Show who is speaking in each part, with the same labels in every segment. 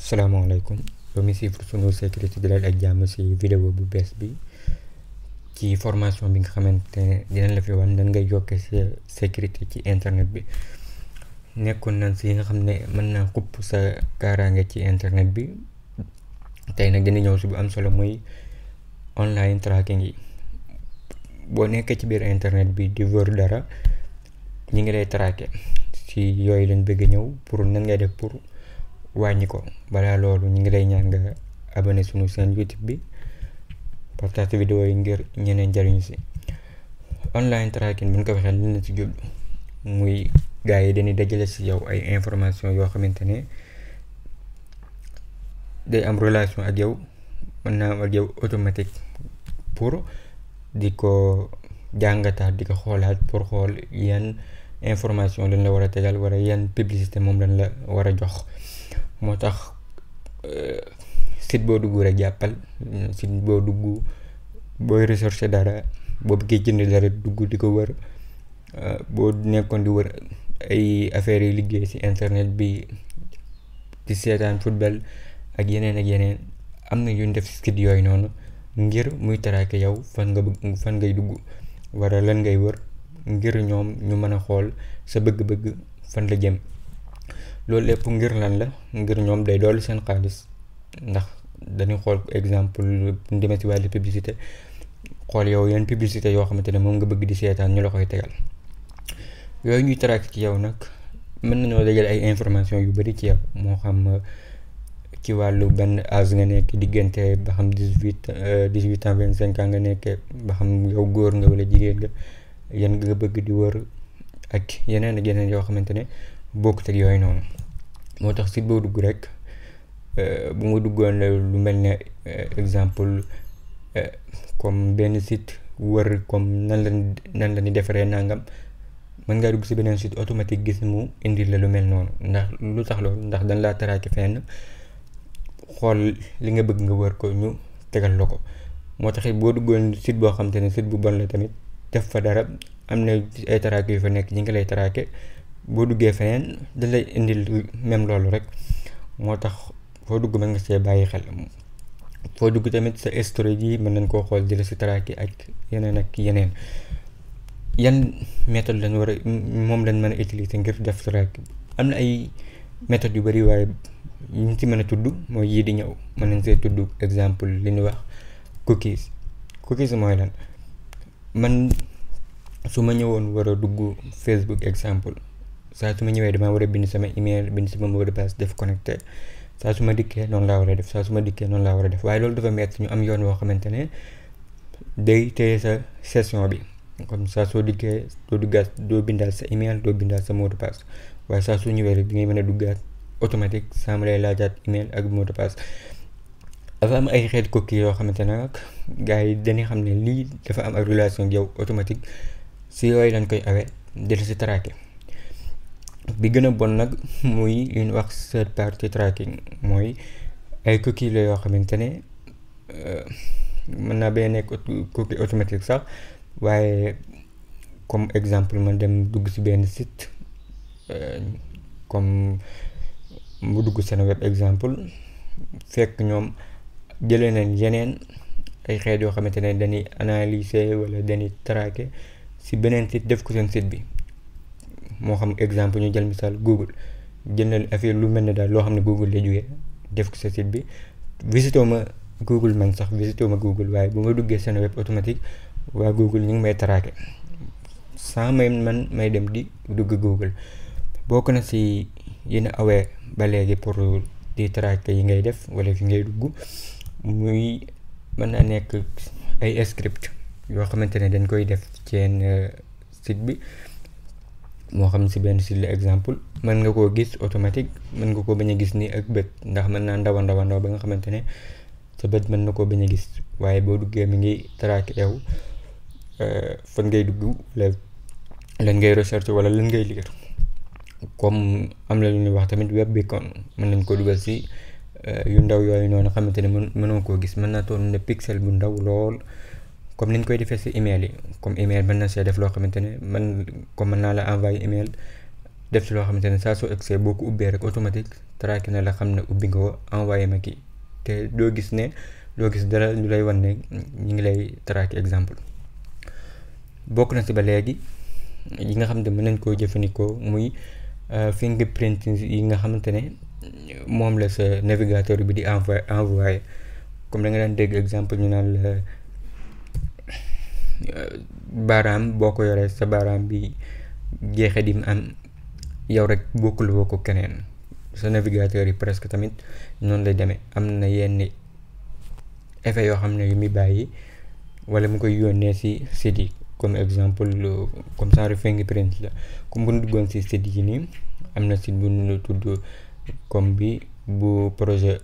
Speaker 1: salaamaaleykum yow mi siifur sunu sécurité di leen ak jàmm ci vidéo bu bees bi ci formation bi nga xamante ne dinañ la fi wan nan ngay jokkee ci sécurité ci internet bi. nekkoon nañ ci nga xam ne mën naa xupp sa kaaraange ci internet bi. tey nag dina ñëw ci bu am solo mooy online tracking yi. boo nekkee ci biir internet bi di wër dara ñi ngi lay traquer ci yooyu lañ bëgg ñëw pour nan ngay def pour wàññi ko. balaa loolu ñu ngi lay ñaan nga abonné sunu chaîne YouTube bi, partage vidéo yi ngir ñeneen jariñu ci. online tracking bu ñu ko waxee li na ci jublu muy gars yi dañuy dajale ci yow ay information yoo xamante ne day am relation ak yow, mën naa am ak yow automatique pour di ko jàngataat di ko xoolaat pour xool yan information lañ la war a tegal wala yan publicité moom lañ la war a jox. moo tax site boo dugg rek jàppal site boo dugg booy recherche dara, boo bëggee jënd dara dugg di ko wër, boo nekkoon di wër ay affaires yi liggéey ci internet bi di seetaan football ak yeneen am na yu ñu def site yooyu noonu ngir muy traquer yow fan ngay dugg wala lan ngay wër, ngir ñoom ñu mën a xool sa bëgg-bëgg fan la jëm. loolu lépp ngir lan la, ngir ñoom day doolu seen xaalis, ndax dañuy xool exemple bu demee ci wàllu publicité, xool yow yan publicité yoo xamante ne moom nga bëgg di seetaan ñu la koy tegal. yooyu ñuy traquer ci yow nag mën nañoo dajale ay information yu bari ci yow, moo xam ci wàllu benn âge nga nekk, diggante ba xam 18 ans 25 ans nga nekkee, ba xam yow góor nga wala jigéen nga, yan nga bëgg di wër ak yeneen ak yeneen yoo xamante ne bokkut ak yooyu noonu. moo tax site boo dugg rek bu nga duggoon lu mel ne exemple comme benn site wër comme nan la ni defaree nangam, mën ngaa dugg ci beneen site automatique gis mu indi la lu mel noonu. ndax lu tax loolu, ndax dañ laa traquer fenn xool li nga bëgg nga wër ko ñu tegal la ko. moo tax boo duggoon site boo xam te ne site bu bon la tamit def fa dara, am na ay traquer yu fa nekk ñi ngi lay traquer, boo duggee feneen da lay indil même loolu rek. moo tax foo dugg mën nga see bàyyi xel. foo dugg tamit sa historique yi mën nañ koo xool di la si traquer ak yeneen. yan méthode lañ war a moom lañ mën a utiliser ngir def traquer. am na ay méthodes yu bari, waaye yi ñu ci mën a tudd mooy yii di ñëw. mën nañ see tudd exemple li ñuy wax cookies mooy lan. man su ma ñëwoon war a dugg Facebook exemple, saa su ma ñëwee damaa war a bind sama email, bind sama mot de passe, def connecté. saa su ma dikkee noonu laa war a def waaye loolu dafa metti. ñu am yoon woo xamante ne day téye sa session bi, comme ça soo dikkee doo duggaat, doo bindaat sa email, doo bindaat sa mot de passe, waaye saa su ñëwee rek di ngay mën a duggaat automatique saa ma lay laajaat email ak mot de passe. dafa am ay xeet cookies yoo xamante ne nag gars yi dañuy xam ne lii dafa am ak relation ak yow automatique, si yooyu lañ koy awee di la si traquer. bi gën a bon nag muy li ñuy wax third party tracking, mooy ay cookies la yoo xamante ne mën naa bee nekk cookie automatique sax, waaye comme exemple man dem dugg ci benn site comme mu dugg seen web exemple, fekk ñoom jëlee nañ yeneen ay xeet yoo xamante ne dañuy analyser wala dañuy traquer ci beneen site def ko seen site bi. moo xam exemple ñu jël misaal Google, jëndal affaire lu mel ne daal loo xam ne Google la jógee def ko sa site bi. visité ma Google waaye bu ma duggee seen web automatique waa Google ñu ngi may traquer sans man may dem di dugg Google. bokk na ci yéen awee ba léegi pour di traquer yi ngay def wala fi ngay dugg, muy mën naa nekk ay script yoo xamante ne dañ koy def ci site bi. moo xam ci benn site la exemple, mën nga koo gis automatique, mën nga koo bañ a gis nii ak bët, ndax mën naa ndaw ba nga xamante ne sa bët mën na koo bañ a gis, waaye boo duggee mi ngi traquer yow fan ngay dugg, lan ngay recherche wala lan ngay lire. comme am na lu ñuy wax tamit web beacon, mën nañ ko dugal ci yu ndaw yooyu noonu xamante ne mënoo koo gis, mën naa toll ne pixel bu ndaw lool, comme niñ koy defee ci email yi. comme email mën na see def loo xamante ne mën naa la envoyer email def ci loo xamante ne saa soo accès boo ko ubbee rek automatique traqué na la xam ne ubbi nga ko envoyé ma kii te doo gis dara lu lay wan ne ñu ngi lay traqué exemple. bokk na ci ba léegi yi nga xam ne mën nañ koo jëfandikoo muy fingerprint yi nga xamante ne moom la sa navigateur bi di envoyé comme da nga daan dégg exemple ñu naan la baaraam boo ko yoree sa baaraam bi jeexee di am yow rek bokkul woo ko keneen. sa navigateur yi presque tamit noonu lay demee am na yenn effet yoo xam ne yu muy bàyyi wala mu koy yónnee ci site yi comme exemple comme genre fingerprint la comme bu ñu duggoon ci site yi nii am na site bu ñu tudd comme bi bu projet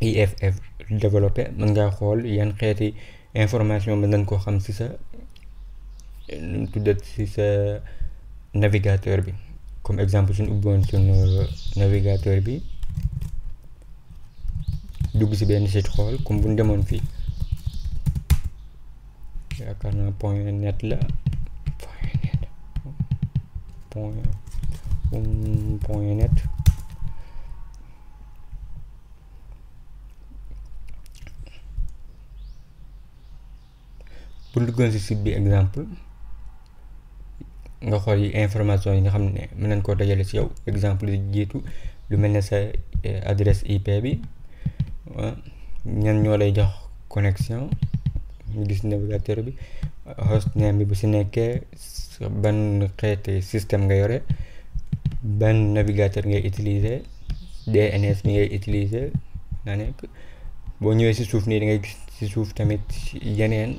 Speaker 1: IFF développé mën ngaa xool yan xeeti information mën nañ koo xam ci sa nu mu tuddat ci sa navigateur bi. comme exemple suñu ubboon suñu navigateur bi dugg ci benn site xool comme bu ñu demoon fii yaakaar naa .net la .net bu ñu duggoon ci site bi exemple nga xool yi information yi nga xam ne mën nañ koo dajale ci yow exemple li jiitu lu mel ne sa adresse IP bi ñan ñoo lay jox connexion ñu gis navigateur bi hostname bi bu ci nekkee ban xeeti système nga yore ban navigateur ngay utiliser DNS bi ngay utiliser naa nekk boo ñëwee ci suuf nii da ngay gis ci suuf tamit yeneen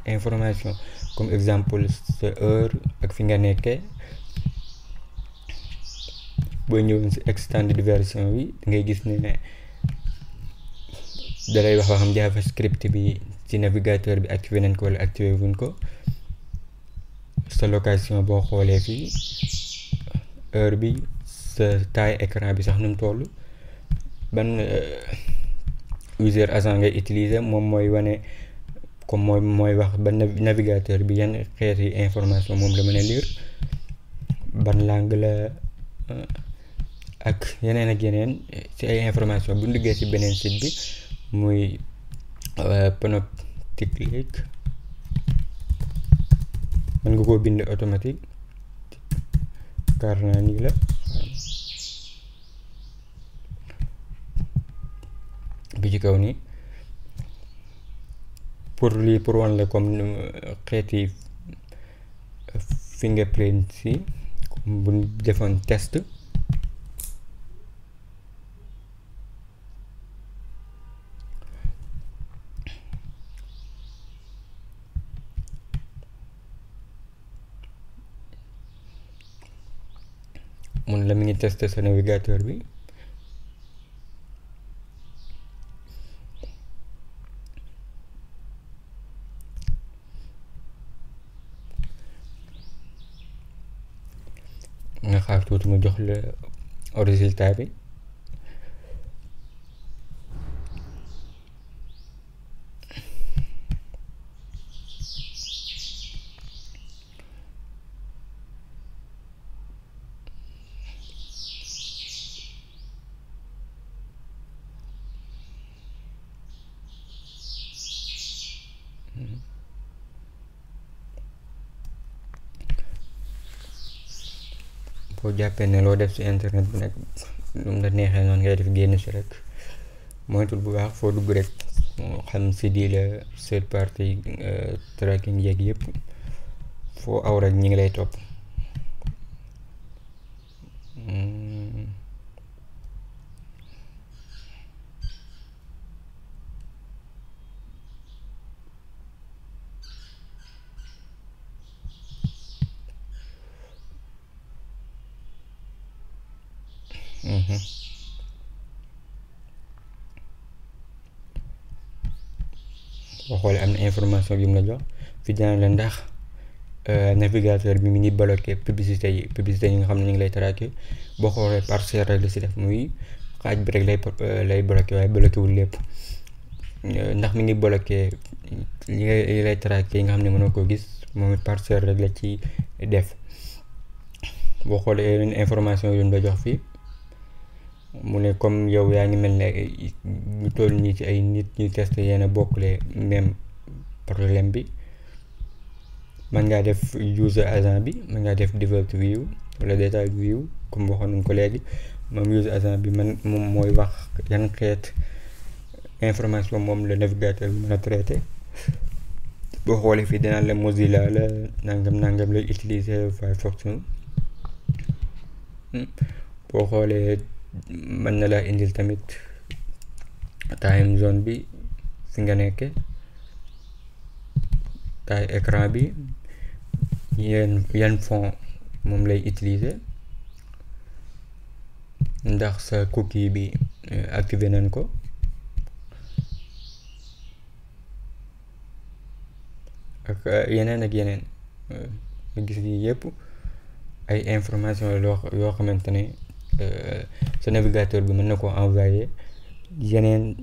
Speaker 1: information comme exemple sa heure ak fi nga nekkee. boo ñëwoon ci extended version bi da ngay gis ne dalay wax xam JavaScript bi ci navigateur bi activé nañ ko wala activé wuñ ko. sa location boo xoolee fii heure bi sa taille écran bi sax nu mu toll ban user agent ngay utiliser moom mooy wane comme mooy wax ba navigateur bi yan xeeti information moom la mën a lire ban langue la ak yeneen ci ay information bu ñu liggéey ci beneen site bi muy Panopticlick mën nga koo bind automatique car naa nii la bi ci kaw nii pour wan la comme xeeti fingerprint si bu ñu defoon test mun la mi ngi tester sa navigateur bi nga xaar tuuti mu jox la résultat bi boo jàppee ne loo def ci internet bi nag lu mu la neexee noonu ngay def génn ci rek moytul bu baax foo dugg rek moo xam ci di la third party tracking yeeg yëpp foo aw rek ñi ngi lay topp boo xoolee am na information bi mu la jox fi dina la ndax navigateur bi mi ngi bloqué publicité yi nga xam ne ñu ngi lay traqué boo xoolee parcelle rek la ci def muy xaaj bi rek lay bloqué waaye bloqué wul lépp ndax mi ngi bloqué li lay traqué yi nga xam ne mënoo koo gis moom it parcelle rek la ci def boo xoolee information yu ñu la jox fii mu ne comme yow yaa ngi mel ne ñu toll nii ci ay nit ñu testé yéen a bokkule même problème bi, mën ngaa def user agent bi, mën ngaa def default view wala data view comme waxoon nañ ko léegi. moom user agent bi moom mooy wax yan xeet information moom la navigateur bi mën a traité. boo xoolee fii dinaan la Mozilla la nangam lay utiliser Firefox. boo xoolee mën na laa indil tamit time zone bi fi nga nekke, taille écran bi, yan fond moom lay utiliser, ndax sa cookie bi activé nañ ko, ak yeneen ak yeneen. nga gis yi yëpp ay information yoo xamante ne sa navigateur bi mën na koo envoyer yeneen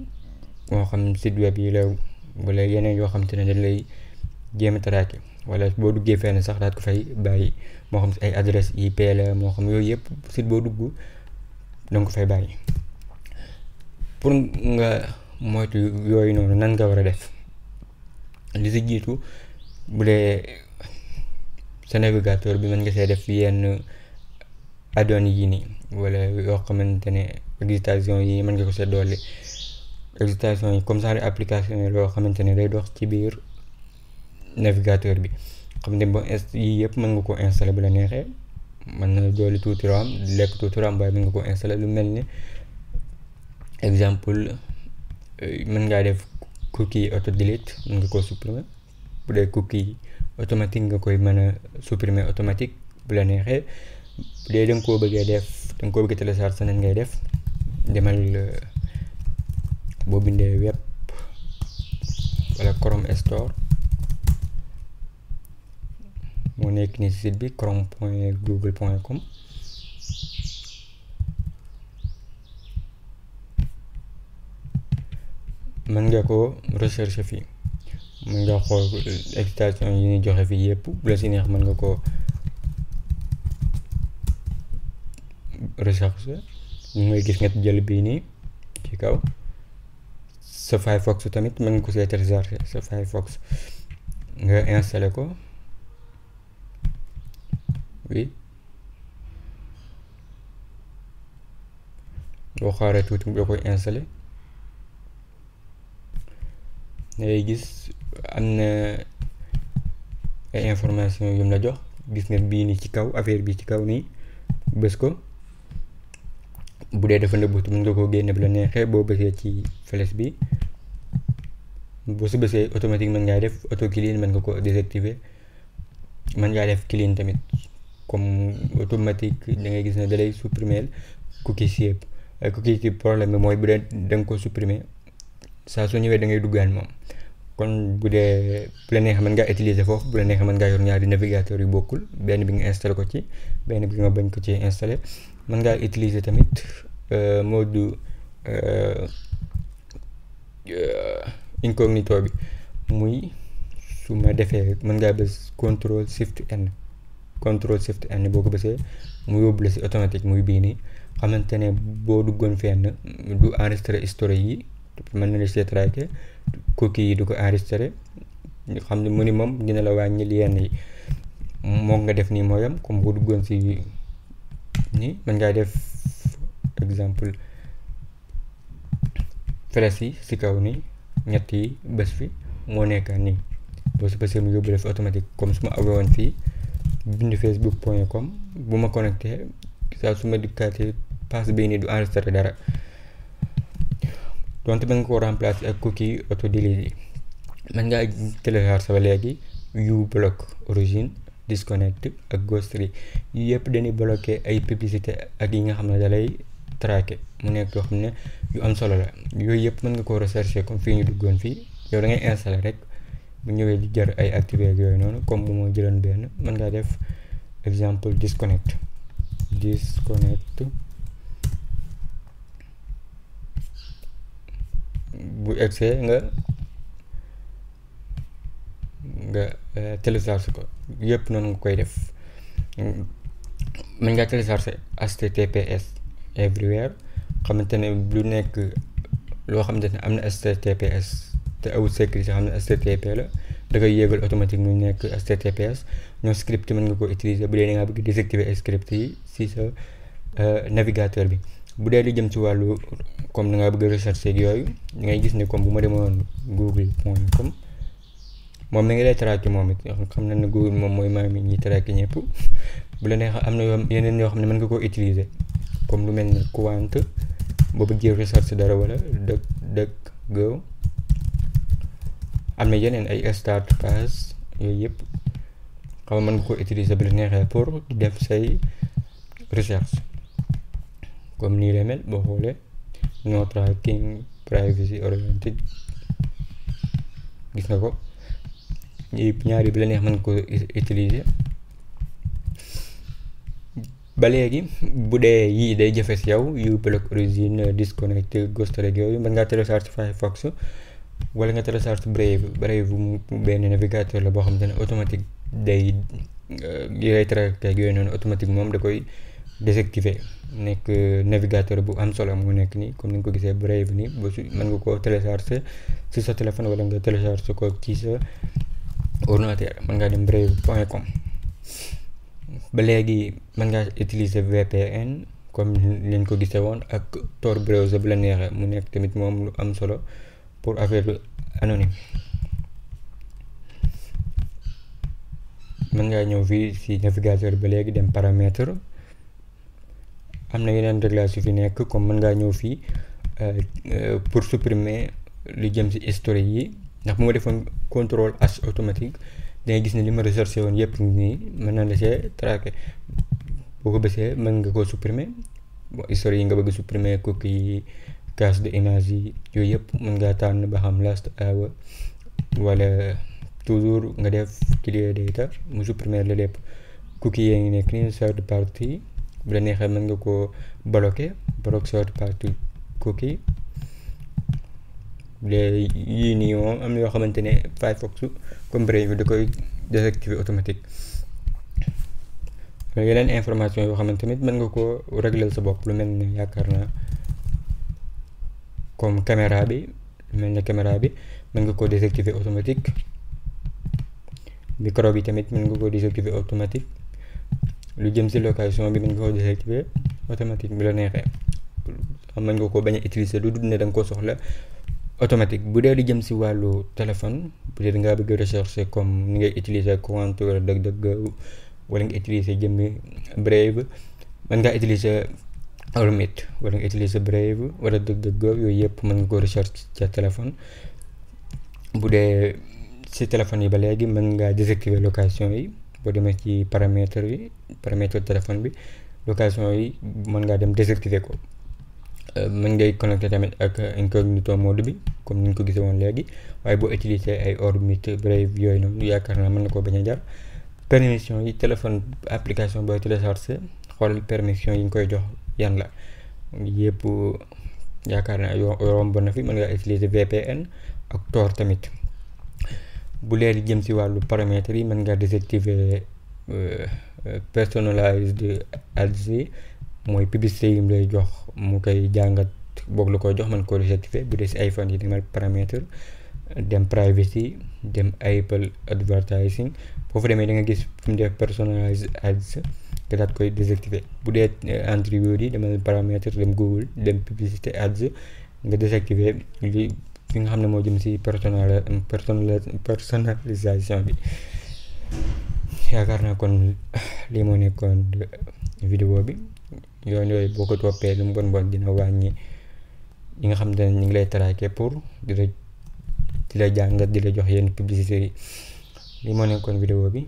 Speaker 1: moo xam site web yi la wala yeneen yoo xamante ne dañ lay jéem a traquer, wala boo duggee fenn sax daat ko fay bàyyi, moo xam si ay adresse IP la, moo xam yooyu yëpp site boo dugg danga ko fay bàyyi. pour nga moytu yooyu noonu nan nga war a def, li si jiitu bu dee sa navigateur bi mën nga see def yenn add-on yi nii, wala yoo xamante ne extension yi mën nga ko see dolli. extension yi comme ça application yi loo xamante ne day dox ci biir navigateur bi, xam ne ba yii yëpp mën nga ko installer bu la neexee. mën na dolli tuuti RAM, lekk tuuti RAM, waaye mën nga ko installer lu mel ni exemple mën ngaa def cookie auto delete, mën nga koo supprimer. bu dee cookie automatique nga koy mën a supprimer automatique bu la neexee. bu dee da nga koo bëggee def, da nga koo bëggee télécharger sa nan ngay def, demal boo bindee web wala Chrome Store, moo nekk ni ci site bi chrome.google.com. mën nga ko recherche fii, mën nga xool extension yi ñuy joxe fii yëpp, bu la si neex mën nga ko recherche. ñu ngay gis nga jël bii nii ci kaw. sa Firefox tamit mën nga ko see télécharger, sa Firefox nga installé ko. oui boo xaaree tuuti boo koy installé ngay gis am na ay information yu mu la jox. gis nga bii nii ci kaw, affaire bi ci kaw nii, bës ko. bu dee dafa nëbbutu mën nga koo génne bu la neexee boo bësee ci flèche bi. boo si bësee automatique mën ngaa def auto clean, mën nga ko désactiver. mën ngaa def clean tamit comme automatique, da ngay gis ne da lay supprimer cookies yëpp. cookies yi problème bi mooy bu dee da nga ko supprimer saa soo ñëwee da ngay duggaan moom. kon bu dee bu la neexee mën ngaa utiliser foofu, bu la neexee mën ngaa yor ñaari navigateur yu bokkul, benn bi nga installé ko ci, benn bi nga bañ ko ci installé. mën ngaa utiliser tamit mode incognito bi, muy su ma defee mën ngaa bës contrôle shift N boo ko bësee mu yóbbu la si automatique, muy bii nii, xamante ne boo duggoon fenn du enregistré historique yi, mën na la see traqué, cookies yi du ko enregistré. xam ne mu ni moom dina la wàññil yenn yi. moo nga def nii mooyam, comme boo duggoon si nii mën ngaa def exemple flèche yi si kaw nii, ñett yi bés fi moo nekk nii, boo si bësee mu yóbbu la fi automatique. comme su ma awoon fii bind facebook.com, bu ma connecté saa su ma dikkaatee passe bii nii du enregistré dara. donte ba nga ko remplacer ak cookie auto delete yi. mën ngaa télécharger ba léegi uBlock origin, disconnect ak ghostly, yi yëpp dañuy bloquer ay publicité ak yi nga xam ne da lay traquer. mu nekk yoo xam ne yu am solo la. yooyu yëpp mën nga ko rechercher comme fii ñu duggoon fii, yow da ngay installer rek bu ñëwee di jar ay activer ak yooyu noonu. comme bu ma jëloon benn, mën ngaa def exemple disconnect bu egsee nga télécharge ko. yëpp noonu nga koy def. mën ngaa télécharger HTTPS everywhere, xamante ne lu nekk loo xamante ne am na HTTPS te awul sécurité xam ne HTTP la da koy yéegal automatique mu nekk HTTPS. ñoo script mën nga ko utiliser bu dee da ngaa bëgg désactiver script yi si sa navigateur bi. bu dee li jëm ci wàllu comme da ngaa bëgg recherche ak yooyu ngay gis ne comme bu ma demoon google.com moom mi ngi lay traquer moom it xam na ne Google moom mooy maam yi ñuy traquer ñëpp. bu la neexee am na yeneen yoo xam ne mën nga koo utiliser comme lu mel ne Qwant boo bëggee recherche dara wala DuckDuckGo. am na yeneen ay start page yooyu yëpp xam mën nga ko utiliser bu la neexee pour def say recherche comme nii la mel boo xoolee no tracking privacy oriented gis nga ko ñaari bi la neex mën nga ko utiliser. ba léegi bu dee yii day jëfe si yow yu block origin disconnect ghost rek yooyu mën ngaa télécharge Firefox wala nga télécharge Brave mu benn navigateur la boo xamante ne automatique day lay traité ak yooyu noonu automatique moom da koy désactiver nekk navigateur bu am solo moo nekk nii comme ni nga ko gisee Brave nii ba su mën nga koo télécharger si sa téléphone wala nga télécharger ko ci sa ordinateur mën ngaa dem brave.com. ba léegi mën ngaa utiliser VPN comme leen ko gisee woon ak Tor browser bu la neexee mu nekk tamit moom lu am solo pour affaire anonyme. mën ngaa ñëw fii si navigateur ba léegi dem paramètre am na yeneen réglage yu fi nekk comme mën ngaa ñëw fii pour supprimer lu jëm si historique yi ndax bu ma defoon contrôle H automatique dangay gis ne li ma recherché woon yëpp nii mën naa la see traqué boo ko bësee mën nga koo supprimer historique yi nga bëgg supprimer cookie cache de image yi yooyu yëpp mën ngaa tànn ba xam last hour wala toujours nga def clear data mu supprimer la lépp. cookie yi ngi nekk nii third party bu la neexee mën nga koo bloquer third party cookie. yii nii moom am na yoo xamante ne Firefox comme Brave da koy désactiver automatique. yeneen information yoo xamante tamit mën nga koo régler sa bopp lu mel ne yaakaar naa comme caméra bi mën nga koo désactiver automatique. micro bi tamit mën nga koo désactiver automatique. lu jëm si location bi mën nga koo désactiver automatique bi la neexee mën nga koo bañ a utiliser lu dul ne da nga koo soxla automatique. bu dee lu jëm si wàllu téléphone bu dee da ngaa bëgg rechercher comme ni ngay utiliser Qwant wala DuckDuckGo wala nga utiliser jëmmi Brave mën ngaa utiliser Ormit wala nga utiliser Brave wala DuckDuckGo yooyu yëpp mën nga ko recherche ca téléphone. bu dee si téléphone yi ba léegi mën ngaa désactiver location yi boo demee ci paramètre téléphone bi location yi mën ngaa dem désactiver ko. mën ngay connecté tamit ak incognito mode bi comme ni ñu ko gisee woon léegi waaye boo utiliser ay Ormit Brave yooyu noonu yaakaar naa mën na koo bañ a jar. permission yi téléphone application booy téléchargé xool permission yi ñu koy jox yan la yëpp yaakaar naa yomb na fi mën ngaa utiliser VPN ak Tor tamit. bu leer jëm si wàllu paramètres yi mën ngaa désactiver personalized ads mooy publicité yi mu lay jox mu koy jàngat boog la koy jox mën koo désactiver. bu dee si iPhone yi demal paramètre dem privacy dem Apple advertising foofu demee da nga gis fi mu def personalized ads nga daat koy désactiver. bu dee Android yi demal paramètre dem Google dem publicité ads nga désactiver li fi nga xam ne moo jëm si personnalisation bi. yaakaar naa kon lii moo nekkoon vidéo bi yoon yooyu boo ko toppee lu mu bon dina wàññi ñi nga xam ne ñu ngi lay traquer pour di la jàngat di la jox yenn publicité yi. lii moo nekkoon vidéo bi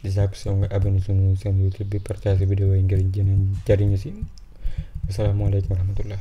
Speaker 1: di sàkku soo nga abonné sunu seen YouTube bi partage vidéo yi ngir jëriñu si. asalaamaaleykum wa rahmatullah.